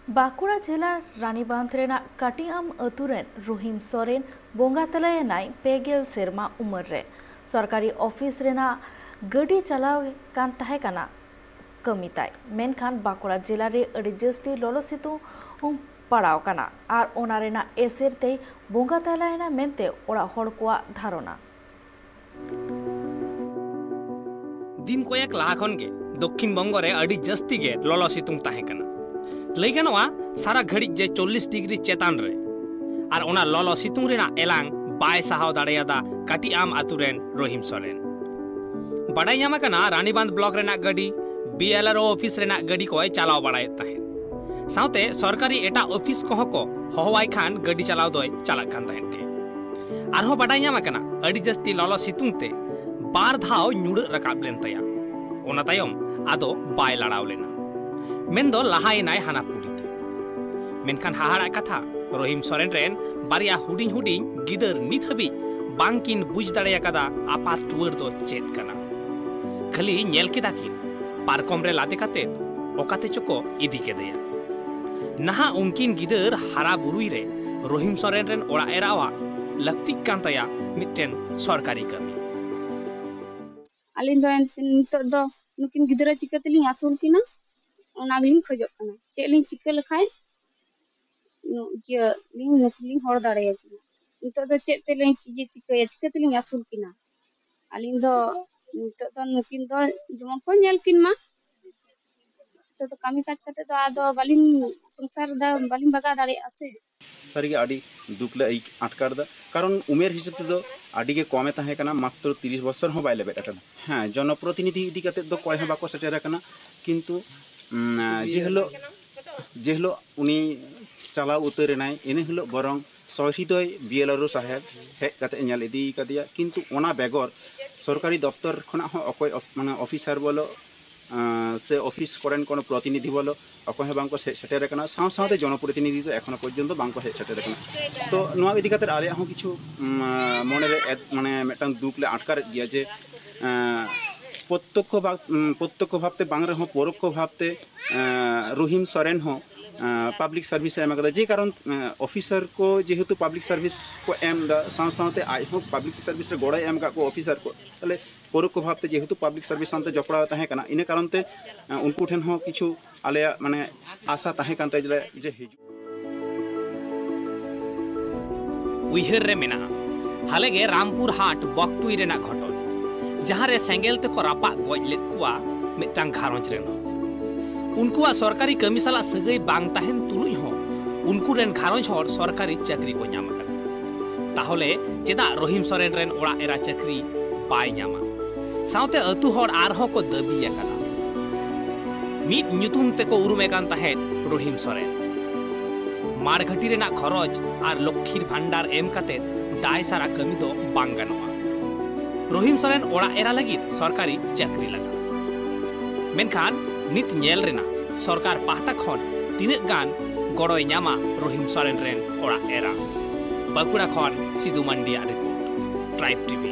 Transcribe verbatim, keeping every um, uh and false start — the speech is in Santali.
ᱵᱟᱸᱠᱩᱲᱟ ᱡᱮᱞᱟ ᱨᱟᱱᱤᱵᱟᱸᱫᱷ ᱨᱮᱱᱟᱜ ᱠᱟᱴᱤᱭᱟᱢ ᱟᱹᱛᱩ ᱨᱮᱱ ᱨᱚᱦᱤᱢ ᱥᱚᱨᱮᱱ ᱵᱚᱸᱜᱟ ᱛᱟᱞᱟᱭᱮᱱᱟᱭ ᱯᱮ ᱜᱮᱞ ᱥᱮᱨᱢᱟ ᱩᱢᱮᱨ ᱨᱮ᱾ ᱥᱚᱨᱠᱟᱨᱤ ᱚᱯᱷᱤᱥ ᱨᱮᱱᱟᱜ ᱜᱟᱹᱰᱤ ᱪᱟᱞᱟᱣ ᱠᱟᱱ ᱛᱟᱦᱮᱸ ᱠᱟᱱᱟ ᱠᱟᱹᱢᱤ ᱛᱟᱭ, ᱢᱮᱱᱠᱷᱟᱱ ᱵᱟᱸᱠᱩᱲᱟ ᱡᱮᱞᱟ ᱨᱮ ᱟᱹᱰᱤ ᱡᱟᱹᱥᱛᱤ ᱞᱚᱞᱚ ᱥᱤᱛᱩᱝ ᱯᱟᱲᱟᱣ ᱠᱟᱱᱟ ᱟᱨ ᱚᱱᱟ ᱨᱮᱱᱟᱜ ᱮᱥᱮᱨ ᱛᱮᱭ ᱵᱚᱸᱜᱟ ᱛᱟᱞᱟᱭᱮᱱᱟ ᱢᱮᱱᱛᱮ ᱚᱲᱟᱜ ᱦᱚᱲ ᱠᱚᱣᱟᱜ ᱫᱷᱟᱨᱚᱱᱟ᱾ ᱫᱤᱱ ᱠᱚᱭᱮᱠ ᱞᱟᱦᱟ ᱠᱷᱚᱱ ᱜᱮ ᱫᱚᱠᱠᱷᱤᱱ ᱵᱚᱝᱜᱚ ᱨᱮ ᱟᱹᱰᱤ ᱡᱟᱹᱥᱛᱤ ᱜᱮ ᱞᱚᱞᱚ ᱥᱤᱛᱩᱝ ᱛᱟᱦᱮᱸ ᱠᱟᱱᱟ᱾ ᱞᱟᱹᱭ ᱜᱟᱱᱚᱜᱼᱟ, ᱥᱟᱨᱟ ᱜᱷᱟᱹᱲᱤᱡ ᱜᱮ ᱪᱚᱞᱞᱤᱥ ᱰᱤᱜᱽᱨᱤ ᱪᱮᱛᱟᱱ ᱨᱮ᱾ ᱟᱨ ᱚᱱᱟ ᱞᱚᱞᱚ ᱥᱤᱛᱩᱝ ᱨᱮᱱᱟᱜ ᱮᱞᱟᱝ ᱵᱟᱭ ᱥᱟᱦᱟᱣ ᱫᱟᱲᱮᱭᱟᱫᱟ ᱠᱟᱴᱤᱭᱟᱢ ᱟᱹᱛᱩ ᱨᱮᱱ ᱨᱚᱦᱤᱢ ᱥᱚᱨᱮᱱ᱾ ᱵᱟᱰᱟᱭ ᱧᱟᱢ ᱟᱠᱟᱱᱟ, ᱨᱟᱱᱤᱵᱟᱸᱫᱷ ᱵᱞᱚᱠ ᱨᱮᱱᱟᱜ ᱜᱟᱹᱰᱤ, ᱵᱤ ᱮᱞ ᱟᱨ ᱳ ᱚᱯᱷᱤᱥ ᱨᱮᱱᱟᱜ ᱜᱟᱹᱰᱤ ᱠᱚᱭ ᱪᱟᱞᱟᱣ ᱵᱟᱲᱟᱭᱮᱫ ᱛᱟᱦᱮᱸᱫ᱾ ᱥᱟᱶᱛᱮ ᱥᱚᱨᱠᱟᱨᱤ ᱮᱴᱟᱜ ᱚᱯᱷᱤᱥ ᱠᱚᱦᱚᱸ ᱠᱚ ᱦᱚᱦᱚᱣᱟᱭ ᱠᱷᱟᱱ ᱜᱟᱹᱰᱤ ᱪᱟᱞᱟᱣ ᱫᱚᱭ ᱪᱟᱞᱟᱜ ᱠᱟᱱ ᱛᱟᱦᱮᱸᱫ ᱜᱮ᱾ ᱟᱨᱦᱚᱸ ᱵᱟᱰᱟᱭ ᱧᱟᱢ ᱟᱠᱟᱱᱟ, ᱟᱹᱰᱤ ᱡᱟᱹᱥᱛᱤ ᱞᱚᱞᱚ ᱥᱤᱛᱩᱝ ᱛᱮ ᱵᱟᱨ ᱫᱷᱟᱣ ᱧᱩᱲᱟᱹᱜ ᱨᱟᱠᱟᱵ ᱞᱮᱱ ᱛᱟᱭᱟ᱾ ᱚᱱᱟ ᱛᱟᱭᱚᱢ ᱟᱫᱚ ᱵᱟᱭ ᱞᱟᱲᱟᱣ ᱞᱮᱱᱟ, ᱢᱮᱱᱫᱚ ᱞᱟᱦᱟᱭᱮᱱᱟᱭ ᱦᱟᱱᱟ ᱯᱩᱨᱤ ᱛᱮ᱾ ᱢᱮᱱᱠᱷᱟᱱ ᱦᱟᱦᱟᱲᱟᱜ ᱠᱟᱛᱷᱟ, ᱨᱚᱦᱤᱢ ᱥᱚᱨᱮᱱ ᱨᱮᱱ ᱵᱟᱨᱭᱟ ᱦᱩᱰᱤᱧ ᱦᱩᱰᱤᱧ ᱜᱤᱫᱟᱹᱨ ᱱᱤᱛ ᱦᱟᱹᱵᱤᱡ ᱵᱟᱝᱠᱤᱱ ᱵᱩᱡᱽ ᱫᱟᱲᱮ ᱟᱠᱟᱫᱟ ᱟᱯᱟᱛ ᱴᱩᱣᱟᱹᱨ ᱫᱚ ᱪᱮᱫ ᱠᱟᱱᱟ᱾ ᱠᱷᱟᱹᱞᱤ ᱧᱮᱞ ᱠᱮᱫᱟ ᱠᱤᱱ ᱯᱟᱨᱠᱚᱢ ᱨᱮ ᱞᱟᱫᱮ ᱠᱟᱛᱮ ᱚᱠᱟᱛᱮ ᱪᱚᱠᱚ ᱤᱫᱤ ᱠᱮᱫᱮᱭᱟ᱾ ᱱᱟᱦᱟᱜ ᱩᱱᱠᱤᱱ ᱜᱤᱫᱟᱹᱨ ᱦᱟᱨᱟ ᱵᱩᱨᱩᱭ ᱨᱮ ᱨᱚᱦᱤᱢ ᱥᱚᱨᱮᱱ ᱨᱮᱱ ᱚᱲᱟᱜ ᱮᱨᱟᱣᱟᱜ ᱞᱟᱹᱠᱛᱤᱜ ᱠᱟᱱ ᱛᱟᱭᱟ ᱢᱤᱫᱴᱮᱱ ᱥᱚᱨᱠᱟᱨᱤ ᱠᱟᱹᱢᱤ᱾ ᱟᱹᱞᱤᱧ ᱫᱚ ᱮᱱᱛᱮ ᱱᱤᱛᱚᱜ ᱫᱚ ᱱᱩᱠᱤᱱ ᱜᱤᱫᱽᱨᱟᱹ ᱪᱤᱠᱟᱹ ᱛᱮᱞᱤᱧ ᱟᱹᱥᱩᱞ ᱠᱤᱱᱟ, ᱚᱱᱟ ᱜᱮᱞᱤᱧ ᱠᱷᱚᱡᱚᱜ ᱠᱟᱱᱟ᱾ ᱪᱮᱫ ᱞᱤᱧ ᱪᱤᱠᱟᱹ ᱞᱮᱠᱷᱟᱡ ᱤᱭᱟᱹ ᱞᱤᱧ ᱱᱩᱠᱤᱱ ᱞᱤᱧ ᱦᱚᱲ ᱫᱟᱲᱮᱭᱟᱠᱤᱱᱟ? ᱱᱤᱛᱚᱜ ᱫᱚ ᱪᱮᱫ ᱛᱮᱞᱤᱧ ᱪᱤᱠᱟᱹᱭᱟ, ᱪᱤᱠᱟᱹ ᱛᱮᱞᱤᱧ ᱟᱹᱥᱩᱞ ᱠᱤᱱᱟ? ᱟᱹᱞᱤᱧ ᱫᱚ ᱱᱤᱛᱚᱜ ᱫᱚ ᱱᱩᱠᱤᱱ ᱫᱚ ᱡᱮᱢᱚᱱ ᱠᱚ ᱧᱮᱞ ᱠᱤᱱ ᱢᱟ᱾ ᱱᱤᱛᱚᱜ ᱫᱚ ᱠᱟᱹᱢᱤ ᱠᱟᱡᱽ ᱠᱟᱛᱮ ᱫᱚ ᱟᱫᱚ ᱵᱟᱹᱞᱤᱧ ᱥᱚᱝᱥᱟᱨ ᱫᱟ, ᱵᱟᱹᱞᱤᱧ ᱵᱟᱜᱟᱣ ᱫᱟᱲᱮᱭᱟᱜᱼᱟ ᱥᱮ᱾ ᱥᱟᱹᱨᱤᱜᱮ ᱟᱹᱰᱤ ᱫᱩᱠ ᱞᱮ ᱟᱹᱭ- ᱟᱴᱠᱟᱨ ᱮᱫᱟ᱾ ᱠᱟᱨᱚᱱ ᱩᱢᱮᱨ ᱦᱤᱥᱟᱹᱵ ᱛᱮᱫᱚ ᱟᱹᱰᱤ ᱜᱮ ᱠᱚᱢᱮ ᱛᱟᱦᱮᱸ ᱠᱟᱱᱟ, ᱢᱟᱛᱨᱚ ᱛᱤᱨᱤᱥ ᱵᱚᱪᱷᱚᱨ ᱦᱚᱸ ᱵᱟᱭ ᱞᱮᱵᱮᱫ ᱟᱠᱟᱱᱟ᱾ ᱦᱮᱸ, ᱡᱚᱱᱚᱯᱨᱚᱛᱤᱱᱤᱫᱷᱤ ᱤᱫᱤ ᱠᱟᱛᱮᱫ ᱫᱚ ᱚᱠᱚᱭ ᱦᱚᱸ ᱵᱟᱠᱚ ᱥᱮᱴᱮᱨ ᱟᱠᱟᱱᱟ᱾ ᱠᱤᱱᱛᱩ ᱩᱢ, ᱡᱮ ᱦᱤᱞᱳᱜ ᱡᱮ ᱦᱤᱞᱳᱜ ᱩᱱᱤ ᱪᱟᱞᱟᱣ ᱩᱛᱟᱹᱨ ᱮᱱᱟᱭ, ᱤᱱᱟᱹ ᱦᱤᱞᱳᱜ ᱵᱚᱨᱚᱝ ᱥᱚᱦᱤᱫᱚᱭ ᱵᱤ ᱮᱞ ᱟᱨ ᱳ ᱥᱟᱦᱮᱵᱽ ᱦᱮᱡ ᱠᱟᱛᱮᱫ ᱧᱮᱞ ᱤᱫᱤ ᱠᱟᱫᱮᱭᱟ᱾ ᱠᱤᱱᱛᱩ ᱚᱱᱟ ᱵᱮᱜᱚᱨ ᱥᱚᱨᱠᱟᱨᱤ ᱫᱚᱯᱛᱚᱨ ᱠᱷᱚᱱᱟᱜ ᱦᱚᱸ ᱚᱠᱚᱭ ᱚᱯ- ᱢᱟᱱᱮ ᱚᱯᱷᱤᱥᱟᱨ ᱵᱚᱞᱚ ᱟᱸ, ᱥᱮ ᱚᱯᱷᱤᱥ ᱠᱚᱨᱮᱱ ᱠᱳᱱᱳ ᱯᱨᱚᱛᱤᱱᱤᱫᱷᱤ ᱵᱚᱞᱚ ᱚᱠᱚᱭ ᱦᱚᱸ ᱵᱟᱝᱠᱚ ᱦᱮᱡ ᱥᱮᱴᱮᱨ ᱟᱠᱟᱱᱟ, ᱥᱟᱶ ᱥᱟᱶᱛᱮ ᱡᱚᱱᱚᱯᱨᱚᱛᱤᱱᱤᱫᱷᱤ ᱫᱚ ᱮᱠᱷᱚᱱᱳ ᱯᱚᱨᱡᱚᱱᱛᱚ ᱵᱟᱝᱠᱚ ᱦᱮᱡ ᱥᱮᱴᱮᱨ ᱟᱠᱟᱱᱟ᱾ ᱛᱚ ᱱᱚᱣᱟ ᱤᱫᱤ ᱠᱟᱛᱮ ᱟᱞᱮᱭᱟᱜ ᱦᱚᱸ ᱠᱤᱪᱷᱩ ᱩᱢ, ᱢᱚᱱᱮᱨᱮ ᱮᱫ- ᱢᱟᱱᱮ ᱢᱤᱫᱴᱟᱝ ᱫᱩᱠ ᱞᱮ ᱟᱴᱠᱟᱨᱮᱫ ᱜᱮᱭᱟ ᱡᱮ ᱟᱸ, ᱯᱨᱚᱛᱛᱚᱠᱠᱷᱚ ᱵᱷᱟᱵ- ᱩᱢ, ᱯᱨᱚᱛᱛᱚᱠᱠᱷᱚ ᱵᱷᱟᱵᱛᱮ ᱵᱟᱝ ᱨᱮᱦᱚᱸ ᱯᱚᱨᱚᱠᱠᱷᱚ ᱵᱷᱟᱵᱛᱮ ᱟᱸ, ᱨᱚᱦᱤᱢ ᱥᱚᱨᱮᱱ ᱦᱚᱸ ᱯᱟᱵᱽᱞᱤᱠ ᱥᱟᱨᱵᱷᱤᱥ ᱮ ᱮᱢ ᱟᱠᱟᱫᱟ, ᱡᱮ ᱠᱟᱨᱚᱱ ᱚᱯᱷᱤᱥᱟᱨ ᱠᱚ ᱡᱮᱦᱮᱛᱩ ᱯᱟᱵᱽᱞᱤᱠ ᱥᱟᱨᱵᱷᱤᱥ ᱠᱚ ᱮᱢ ᱮᱫᱟ, ᱥᱟᱶ ᱥᱟᱶᱛᱮ ᱟᱡ ᱦᱚᱸ ᱯᱟᱵᱽᱞᱤᱠ ᱥᱟᱨᱵᱷᱤᱥ ᱨᱮ ᱜᱚᱲᱚᱭ ᱮᱢ ᱟᱠᱟᱫ ᱠᱚᱣᱟ ᱚᱯᱷᱤᱥᱟᱨ ᱠᱚ, ᱛᱟᱦᱚᱞᱮ ᱯᱚᱨᱳᱠᱠᱷᱚ ᱵᱷᱟᱵᱽ ᱛᱮ ᱡᱮᱦᱮᱛᱩ ᱯᱟᱵᱽᱞᱤᱠ ᱥᱟᱨᱵᱷᱤᱥ ᱥᱟᱶᱛᱮ ᱡᱚᱯᱲᱟᱣ ᱛᱟᱦᱮᱸ ᱠᱟᱱᱟ, ᱤᱱᱟᱹ ᱠᱟᱨᱚᱱ ᱛᱮ ᱩᱱᱠᱩ ᱴᱷᱮᱱ ᱦᱚᱸ ᱠᱤᱪᱷᱩ ᱟᱞᱮᱭᱟᱜ ᱢᱟᱱᱮ ᱟᱥᱟ ᱛᱟᱦᱮᱸ ᱠᱟᱱ ᱛᱟᱭᱟ ᱡᱮ ᱦᱤᱡᱩᱜ᱾ ᱩᱭᱦᱟᱹᱨ ᱨᱮ ᱢᱮᱱᱟᱜᱼᱟ ᱦᱟᱞᱮᱜᱮ ᱨᱟᱢᱯᱩᱨ ᱦᱟᱴ ᱵᱚᱠᱴᱩᱭ ᱨᱮᱱᱟᱜ ᱜᱷᱚᱴᱚᱱ, ᱡᱟᱦᱟᱸ ᱨᱮ ᱥᱮᱸᱜᱮᱞ ᱛᱮᱠᱚ ᱨᱟᱯᱟᱜ ᱜᱚᱡ ᱞᱮᱫ ᱠᱚᱣᱟ ᱢᱤᱫᱴᱟᱝ ᱜᱷᱟᱨᱚᱸᱡᱽ ᱨᱮᱱ ᱦᱚᱲ᱾ ᱩᱱᱠᱩᱣᱟᱜ ᱥᱚᱨᱠᱟᱨᱤ ᱠᱟᱹᱢᱤ ᱥᱟᱞᱟᱜ ᱥᱟᱹᱜᱟᱹᱭ ᱵᱟᱝ ᱛᱟᱦᱮᱱ ᱛᱩᱞᱩᱡ ᱦᱚᱸ ᱩᱱᱠᱩ ᱨᱮᱱ ᱜᱷᱟᱨᱚᱸᱡᱽ ᱦᱚᱲ ᱥᱚᱨᱠᱟᱨᱤ ᱪᱟᱹᱠᱨᱤ ᱠᱚ ᱧᱟᱢ ᱟᱠᱟᱫᱟ᱾ ᱛᱟᱦᱚᱞᱮ ᱪᱮᱫᱟᱜ ᱨᱚᱦᱤᱢ ᱥᱚᱨᱮᱱ ᱨᱮᱱ ᱚᱲᱟᱜ ᱮᱨᱟ ᱪᱟᱹᱠᱨᱤ ᱵᱟᱭ ᱧᱟᱢᱟ? ᱥᱟᱶᱛᱮ ᱟᱹᱛᱩ ᱦᱚᱲ ᱟᱨᱦᱚᱸ ᱠᱚ ᱫᱟᱹᱵᱤ ᱟᱠᱟᱫᱟ, ᱢᱤᱫ ᱧᱩᱛᱩᱢ ᱛᱮᱠᱚ ᱩᱨᱩᱢᱮ ᱠᱟᱱ ᱛᱟᱦᱮᱸᱫ ᱨᱚᱦᱤᱢ ᱥᱚᱨᱮᱱ᱾ ᱢᱟᱲᱜᱷᱟᱹᱴᱤ ᱨᱮᱱᱟᱜ ᱠᱷᱚᱨᱚᱪ ᱟᱨ ᱞᱚᱠᱠᱷᱤᱨ ᱵᱷᱟᱱᱰᱟᱨ ᱮᱢ ᱠᱟᱛᱮ ᱫᱟᱭ ᱥᱟᱨᱟ ᱠᱟᱹᱢᱤ ᱫᱚ ᱵᱟᱝ ᱜᱟᱱᱚᱜᱼᱟ᱾ ᱨᱚᱦᱤᱢ ᱥᱚᱨᱮᱱ ᱚᱲᱟᱜ ᱮᱨᱟ ᱞᱟᱹᱜᱤᱫ ᱥᱚᱨᱠᱟᱨᱤ ᱪᱟᱹᱠᱨᱤ ᱞᱟᱜᱟᱜᱼᱟ᱾ ᱢᱮᱱᱠᱷᱟᱱ ᱱᱤᱛ ᱧᱮᱞ ᱨᱮᱱᱟᱜ ᱥᱚᱨᱠᱟᱨ ᱯᱟᱦᱴᱟ ᱠᱷᱚᱱ ᱛᱤᱱᱟᱹᱜ ᱜᱟᱱ ᱜᱚᱲᱚᱭ ᱧᱟᱢᱟ ᱨᱚᱦᱤᱢ ᱥᱚᱨᱮᱱ ᱨᱮᱱ ᱚᱲᱟᱜ ᱮᱨᱟ᱾ ᱵᱟᱸᱠᱩᱲᱟ ᱠᱷᱚᱱ ᱥᱤᱫᱩ ᱢᱟᱱᱰᱤᱭᱟᱜ ᱨᱤᱯᱳᱨᱴ, ᱴᱨᱟᱭᱤᱵᱽ ᱴᱤᱵᱷᱤ᱾